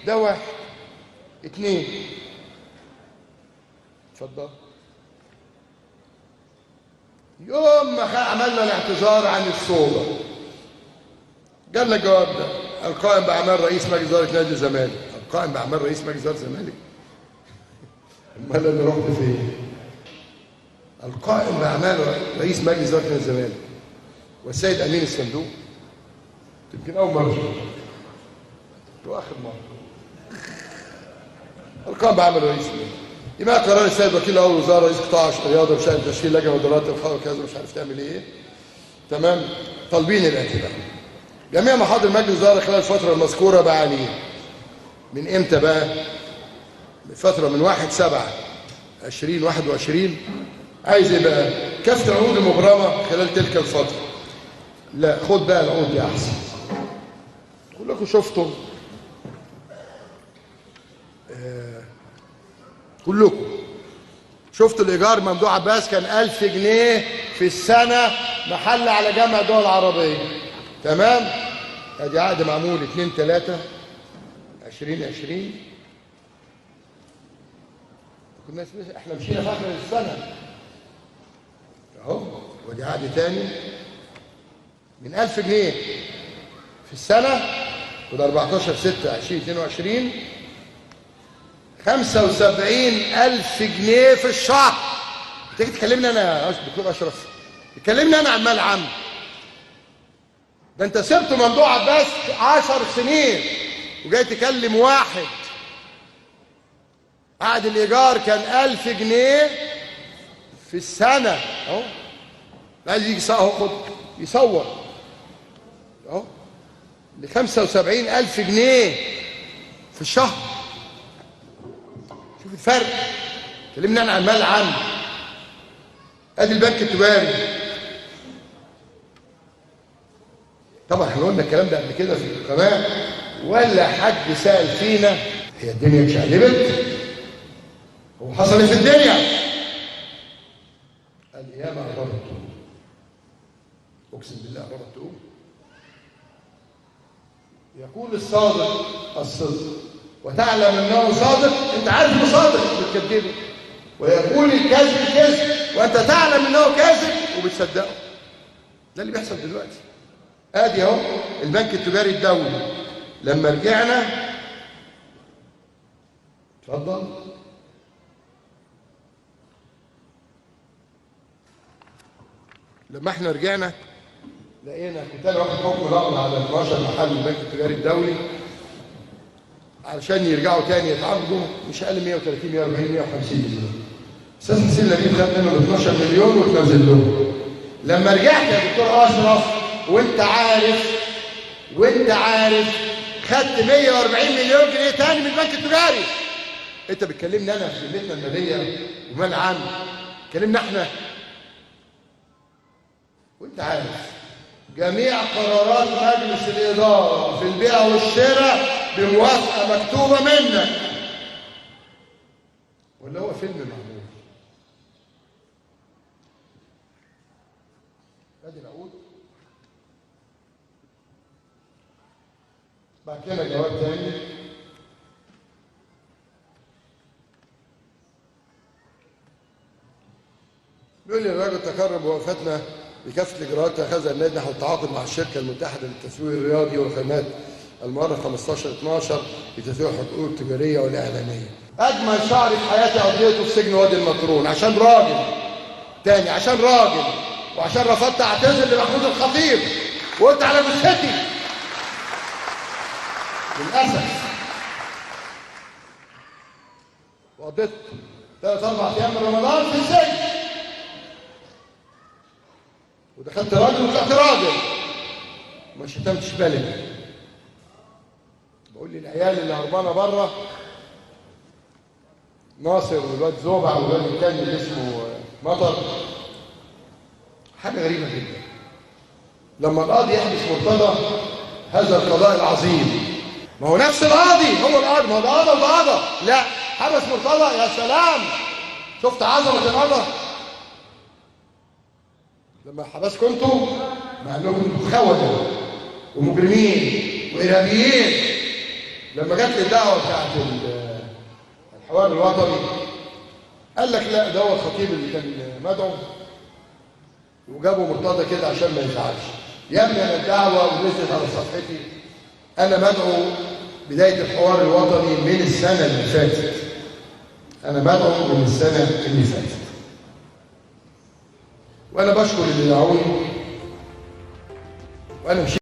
ده واحد. اتنين، اتفضل. يوم ما عملنا الاعتذار عن الصوبة جالنا الجواب ده: القائم بأعمال رئيس مجلس إدارة نادي الزمالك. القائم بأعمال رئيس مجلس إدارة الزمالك؟ امال انا رحت فين؟ القائم بأعمال رئيس مجلس إدارة نادي الزمالك والسيد أمين الصندوق. يمكن أول مرة وآخر مرة. القائم بأعمال رئيس يبقى قرار السيد وكيل أول وزارة رئيس قطاع الرياضة بشأن تشكيل لجنة ودورات الخاء وكذا مش عارف تعمل إيه. تمام. طالبين الاعتبار جميع محاضر مجلس الإدارة خلال الفترة المذكورة بعانيه. من إمتى بقى؟ من فترة من 1/7/2021. عايز إيه بقى؟ كافة العقود المبرمة خلال تلك الفترة. لا خد بقى العقود دي أحسن. كلكم شفتوا، كلكم شفتوا الإيجار ممدوح عباس كان 1000 جنيه في السنة، محل على جامعة الدول العربية. تمام؟ ادي عقد معمول 2/3/2020. كنا احنا مشينا في اخر السنة اهو. وادي عقد تاني من 1000 جنيه في السنة، وده 14/6/2022، 75,000 جنيه في الشهر. تيجي تكلمني انا يا دكتور اشرف؟ تكلمني انا عن مال عام؟ ده انت سبت ممدوح عباس 10 سنين وجاي تكلم واحد عقد الايجار كان 1000 جنيه في السنة اهو. عايز يجي اهو، خد يصور اهو ل 75,000 جنيه في الشهر. شوف الفرق. كلمنا انا عن مال عام. ادي البنك التجاري. طبعا احنا قلنا الكلام ده قبل كده في القناة، ولا حد سأل فينا هي الدنيا اتشقلبت؟ هو حصل ايه في الدنيا؟ القيامة قربت تقوم. اقسم بالله قربت تقوم. يقول الصادق الصدق وتعلم انه صادق، انت عارف انه صادق بتكذبه، ويقول الكاذب كذب وانت تعلم انه كاذب وبتصدقه. ده اللي بيحصل دلوقتي. ادي اهو البنك التجاري الدولي لما رجعنا. اتفضل. لما احنا رجعنا لقينا كنت انا واخد حكم نقض على 12 محل البنك التجاري الدولي علشان يرجعوا تاني يتعاقدوا مش اقل 130 140 150 مليون. استاذ حسين لبيب خد منهم 12 مليون وتنزل لهم. لما رجعت يا دكتور اشرف وانت عارف، وانت عارف خدت 140 مليون جنيه تاني من البنك التجاري. انت بتكلمني انا في ذمتنا المالية ومال عام، كلمنا احنا وانت عارف جميع قرارات مجلس الادارة في البيع والشراء بموافقة مكتوبة منك، ولا هو فيلم معمول؟ ادي العقود. بعد كده جواب تاني. بيقول لي الراجل تقرب وقفتنا بكافة الإجراءات اتخذها النادي نحو التعاقد مع الشركة المتحدة للتسويق الرياضي والخدمات المؤرخ 15/12 لتسويق الحقوق التجارية والإعلامية. أجمل شهر في حياتي قضيته في سجن وادي المطرون عشان راجل تاني، عشان راجل، وعشان رفضت أعتذر لمحمود الخطيب وقلت على جثتي. للأسف وقضيت 3-4 أيام من رمضان في السجن، ودخلت راجل وطلعت راجل، ما شتمتش بلدي. بقول للعيال اللي هربانه بره، ناصر والواد زوبع والواد التاني اللي اسمه مطر، حاجة غريبة جدا. لما القاضي يحبس مرتضى هذا القضاء العظيم، ما هو نفس القاضي، هو القاضي، ما هو ده قضى وده قضى، لا حبس مرتضى. يا سلام، شفت عظمه القضاء لما حبسكم انتوا مع انكم خونه ومجرمين وارهابيين. لما جت لي الدعوة بتاعت الحوار الوطني قال لك لا ده هو الخطيب اللي كان مدعو، وجابوا مرتضى كده عشان ما يزعلش. يا ابني انا الدعوة ونزلت على صفحتي، انا مدعو بداية الحوار الوطني من السنة اللي فاتت، انا مدعو من السنة اللي فاتت. وانا بشكر اللي دعوني، وانا مشيت.